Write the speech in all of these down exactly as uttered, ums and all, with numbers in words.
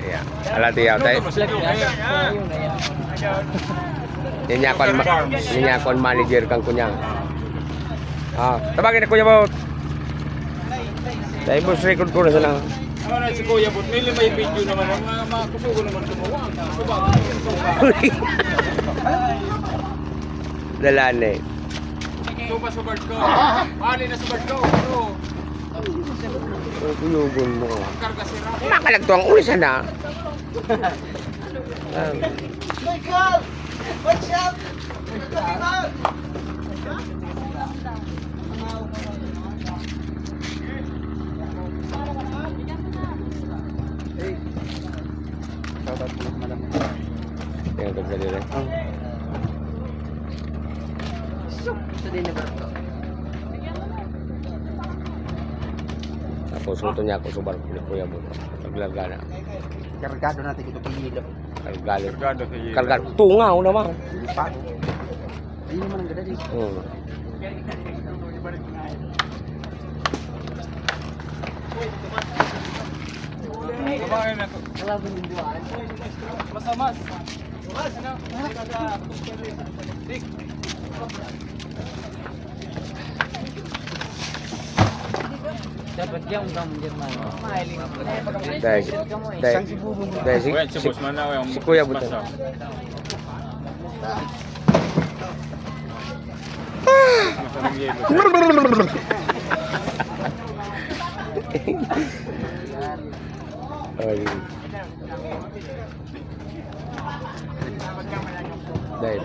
Yeah. Ala, tiyaw, tay. Yan niya kon ma-, yan niya kon manager kan kunyang. Ah, tabagin na Kuya Bot. Tay, boss, record ko na sana. Ano na si Kuya Bot? May limay video naman. Ang mga, mga kusugo naman kumuha. Kuha. Dalan eh. Ito pa sa Barco. Ali na sa Barco. Ito. Ang kuyugon mo. Ang karga sira. Makalagto ang ulo sana. Ah. Michael! What's up? Hey. Shout out po, madam. Tingnan ko sa dili. Ah. Tapos, uto niya ako, subar ko, Kuya Bot. Paglarga na. Kargado natin ito, kilo. Kargado. Kargado sa yelo. Kargado. Tungaw naman. Hindi pa. Hindi naman ang ganda, eh. Hmm. Babae na to. Mas, mas. Dapat yan, ang German. Dahil, dahil, dahil si, Kuya si, Butang. Kuya Butang. Basa. Ay. Dahil.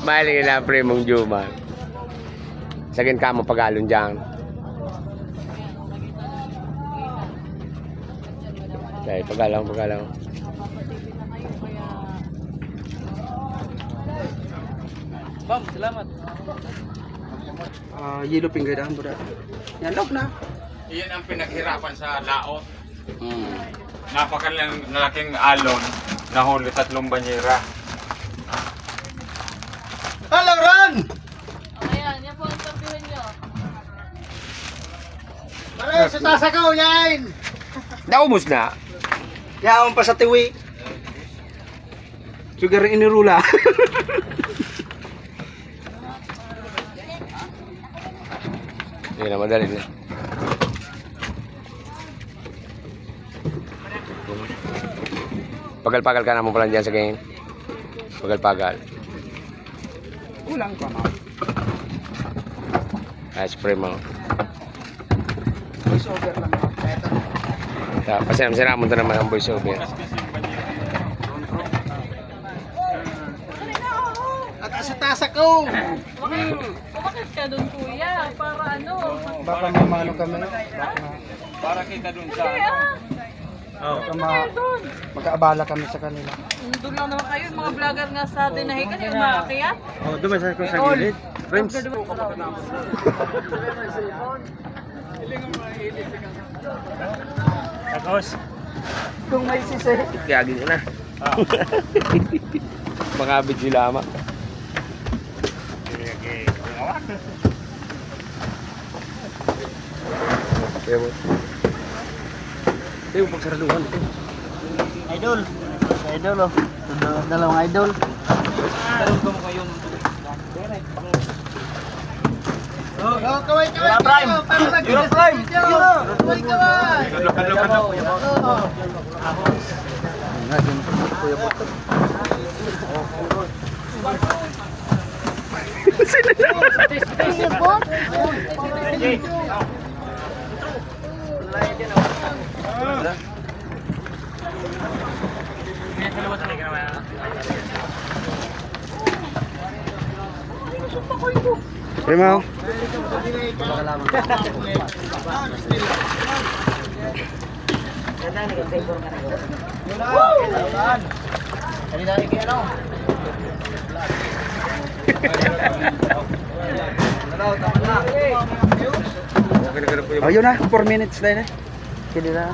Mahiling na primong Juma. Sagin ka mo pagalon dyan. Dahil pagalaw, pagalaw. Bam, salamat. Ah, yellow finger daan, buda. Yan, log na. Iyan ang pinaghirapan sa laot. Hmm. Napakalaking alon, nahuli tatlong banyera. Hello, Ron! Ayan, yan po ang interviewin nyo. Pare, sa tasa ko, yan! Naubos na. Yaon pa sa tiwi. Sugar inirula. Hindi na, madali na. Pagal-pagal ka naman pala dyan sa ganyan. Pagal-pagal. Kulang pa, ma'am. Ice cream, oh. Voice over lang, ma'am. Eto. Ta-, pasiram-siramon ta naman ang voice over. At sa tasa ko! Umakit ka dun, kuya, para ano? Baka mamano kami. Baka Para kita dun sa Hindi, ano. Ah. Oh. Baka ma-, magkaabala kami sa kanila. Nandun lang naman kayo, yung mga vlogger nga sa dinahigan, yung umaakyat. Oh, doon sa, sa gilid. Rims. Tapos? Kung may sisi. Kaya gini na. Ah. Mga video lamang. Sige, sige. Kaya mo. Kaya mo pagsaraduhan ito. Idol. Idol, oh. Dalawang idol. Oh, kaway, kaway, Prime. Kaway, Prime. Kaway, kaway. Hello, hello, hello. Oo. Nga, siyempre, Kuya Bot. Kuya Bot? Primo. Oh, yun na, four minutes na yun eh. Pwede na.